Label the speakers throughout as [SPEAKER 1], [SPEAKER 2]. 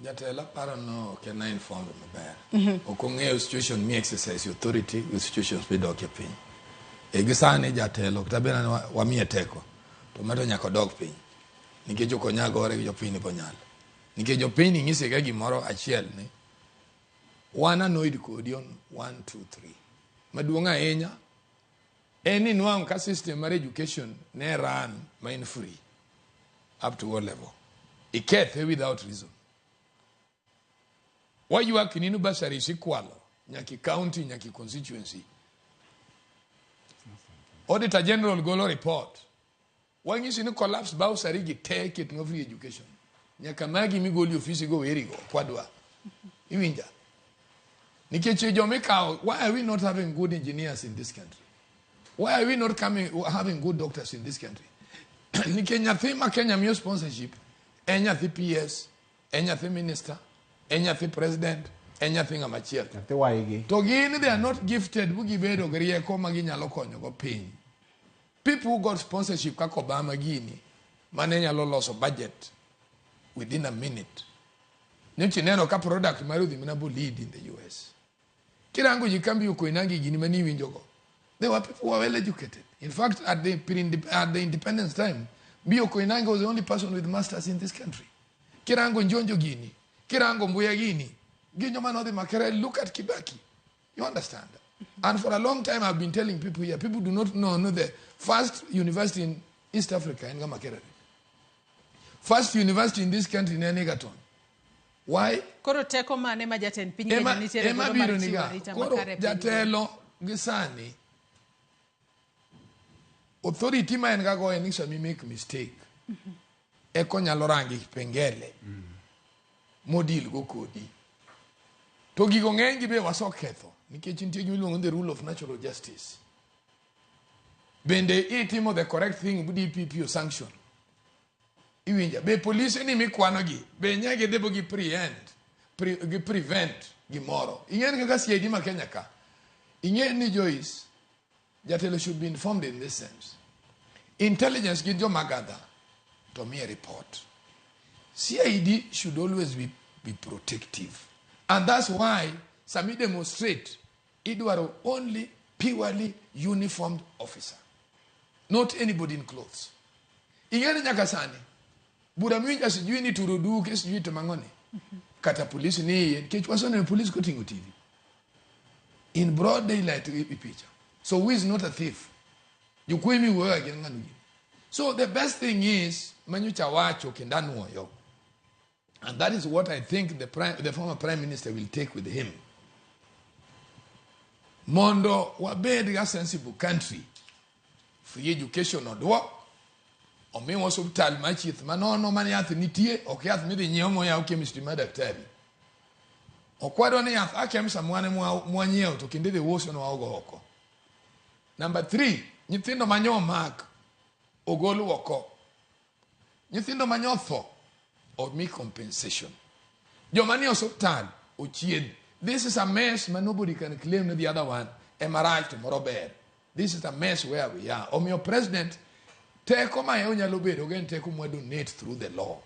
[SPEAKER 1] Jatelo aparo no ok en informed maber. Ok ong'eyo situation mi exercise authority gi situations midokie piny. E gi sani jatelo kata bed ni wamiye teko to mato nyaka odog piny. Nikech ok onyal gore gi jopiny ni bonyal. Nikech jopiny ni ga gimoro achiel ni wan annoyed kodi on 1 2 3. Maduong' ahinya en ni nwang'o ka system mar education ne run ma in free up to what level ikethe without reason. Waywak ni bursaries ikwalo nyaka i county, nyaka i constituency. Auditor General golo report, wanyisi ni collapse bursary gi te, ketnwa free education nyaka magi migoli ofisi go werigo kwadwa iwinja nikech jomikawo. Why are we not having good engineers in this country? Why are we not coming having good doctors in this country? Nikech nyathi ma Kenya miyo sponsorship en nyathi PS, en nyathi minister, en nyathi president, en nyathi ng'ama chielo.
[SPEAKER 2] Nyathi waigi.
[SPEAKER 1] To gin they are not gifted bu gibedo gi rieko ma ginyalo konyogo piny. People who got sponsorship kaka Obama gini mane nyalo loso budget within a minute, nyocha ineno ka product mar odhi mana bo lead in the US. Kirango ji kambi Koinange gini mane iwinjogo, they were people who were well educated. In fact, at the independence time, Mbiyu Koinange was the only person with masters in this country. Kirango Njonjo gini, kirango Mbuya gini, gin joma nodhi Makerere. Look at Kibaki. You understand? And for a long time I've been telling people here, people do not know the first university in East Africa en ga Makerere. First university in this country ne en Egerton. Why?
[SPEAKER 3] Koro teko mane ma jatend piny
[SPEAKER 1] Ema,
[SPEAKER 3] Kenya nitiere
[SPEAKER 1] ema
[SPEAKER 3] godo mar
[SPEAKER 1] biro
[SPEAKER 3] chiwo
[SPEAKER 1] niga.
[SPEAKER 3] arita
[SPEAKER 1] Koro
[SPEAKER 3] makare e piny?
[SPEAKER 1] Jatelo gi sani authority ma en ga go en ni sama i make mistake eko nyalo rangi kipengele modil go kodi. To gigo ng'eny gi be waseketho nikech nitie gima iluongo ni the rule of natural justice. Bende itimo the correct thing bu DPP o sanction. Iwinja be polise ni mikwano gi be nya gidhi bo gi prehend pre, gi prevent gimoro. Ing'e ni kaka CID ma Kenya ka, ing'e ni Joyce, jatelo should be informed in this sense. Intelligence gin joma gather to miye report. CID should always be protective, and that's why sami demonstrate idwaro only purely uniformed officer, not anybody in clothes. Ing'e ni nyaka sani bura miwinja sijui ni turo duke, sijui to mang'oni kata polisi ni iye nikech waseneno polis koting'o TV in broad daylight i picha. So who is not a thief? Jokwe miwuoyo gin ng'ano gini? So the best thing is manyocha wacho kendo anuoyo, and that is what I think the former prime minister will take with him mondo wabed ga sensible country. Free education oduok, omiwa osuptal mar chieth manono man yath nitie, ok yath midhi nyiew moyaw chemistry mar daktari. Ok wadwa ni yath akemsa mwane mwanyiewo to kendo idhi uso nwa ogo oko. Number 3, nyithindo manyo omak ogol oko, nyithindo manyo tho omi compensation, joma nie osuptal ochiedh. This is a mess ma nobody can claim ni the other one ema rach to moro ber. This is a mess where we are. Omiyo president teko ma onyalo bedo go en teko mwa donate through the law.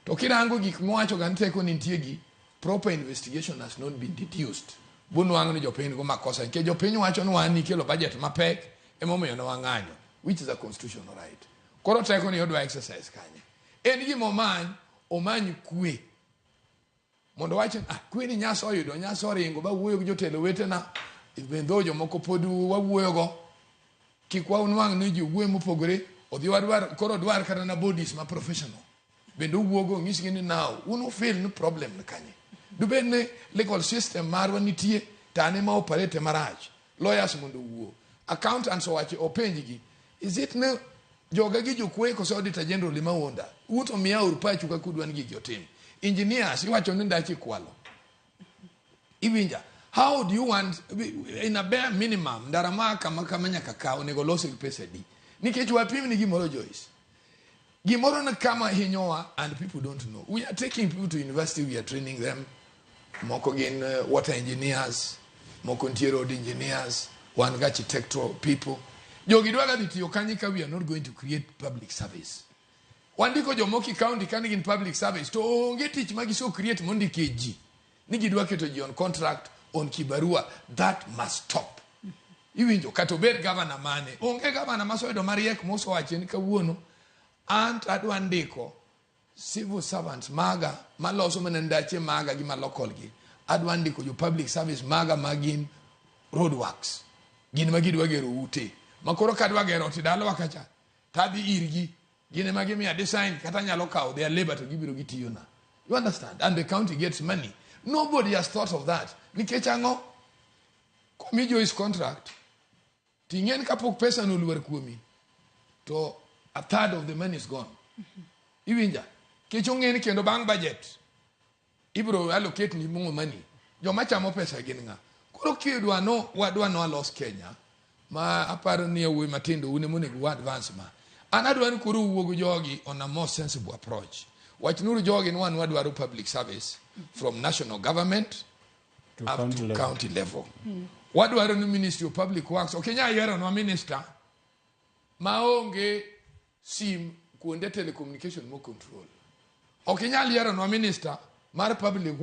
[SPEAKER 1] To kirango gik mowacho ga ni teko nitie gi proper investigation has not been deduced bunwang'o ni jopiny go makosa nikech jopiny wacho ni wan nikelo budget mapek emomiyo ne wang'anyo, which is a constitutional right. Koro teko ni odwa exercise kanye? En gima omany, omany kwe mondo wach ah, kwe ni nyasa oyudo nyasa oringo ba wuoyo gi jotelo wetena bendho jomoko pod wawuoyogo kik wanwang' ni ji wuoyo mopogore odhi wadwar. Koro dwar kata na bodies ma professional bende owuogo onyisgi ni now un ufeel ni problem ni kanye. Dubed ni legal system marwa nitie to an ema operate marach. Lawyers mondo owuo, accountants owachi openjgi, is it ni joga gi jokwe koso auditor general ema onda un to miya ur pachu kaka udwa ni gigi otim. Engineers iwacho ni ndachi kwalo. Iwinja? How do you want, in a bare minimum, ndara ma kama kama nyaka ka onego los gi pesa adi? Nikech wapim ni gimoro, Joyce, gimoro ni kama hinyowa and people don't know. We are taking people to university, we are training them. Moko gin water engineers, moko nitie road engineers, wan gi architectural people. Jogi dwa ga dhi tiyo kanye ka we are not going to create public service? Wandiko jomoko e county ka ni gin public service to onge tich ma giso create mondike ji ni gidwa keto ji on contract on kibarua. That must stop. Iwinjo kata obed gavana mane, onge gavana masoyudo mariek mosewacho ni kawuono an to adwa ndiko civil servants maga maloso mana ndache maga gi ma local gi, adwa ndiko jo public service maga ma gin road works, gin ma gidwa gero ute ma koro kadwa gero ot e dalawa kacha tadhi irgi, gin ema gimiya design kata anyalo kawo their labor to gibiro gitiyona. You understand? And the county gets money. Nobody has thought of that. Nikech ang'o? Komi Joyce contract ting'en kapok pesa no olwar kuomi to a third of the money is gone. Iwinja? Kech ong'e ni kendo bang' budget ibro allocate ni more money. Joma chamo pesa gin ng'a? Koro kidwa no wadwa no alos Kenya ma aparo ni yawuoyi matindo un ema onego wa advance ma. An adwa ni koro uwuo gi jogi on a more sensible approach. Wachnuru jogi ni wan wadwaro public service from national government
[SPEAKER 2] To
[SPEAKER 1] up
[SPEAKER 2] county
[SPEAKER 1] to
[SPEAKER 2] level.
[SPEAKER 1] County level. Wadwaro ni Ministry of Public Works ok inyal yieronwa minister maonge sim kuonde telecommunication mo control. Ok inyal yieronwa minister mar public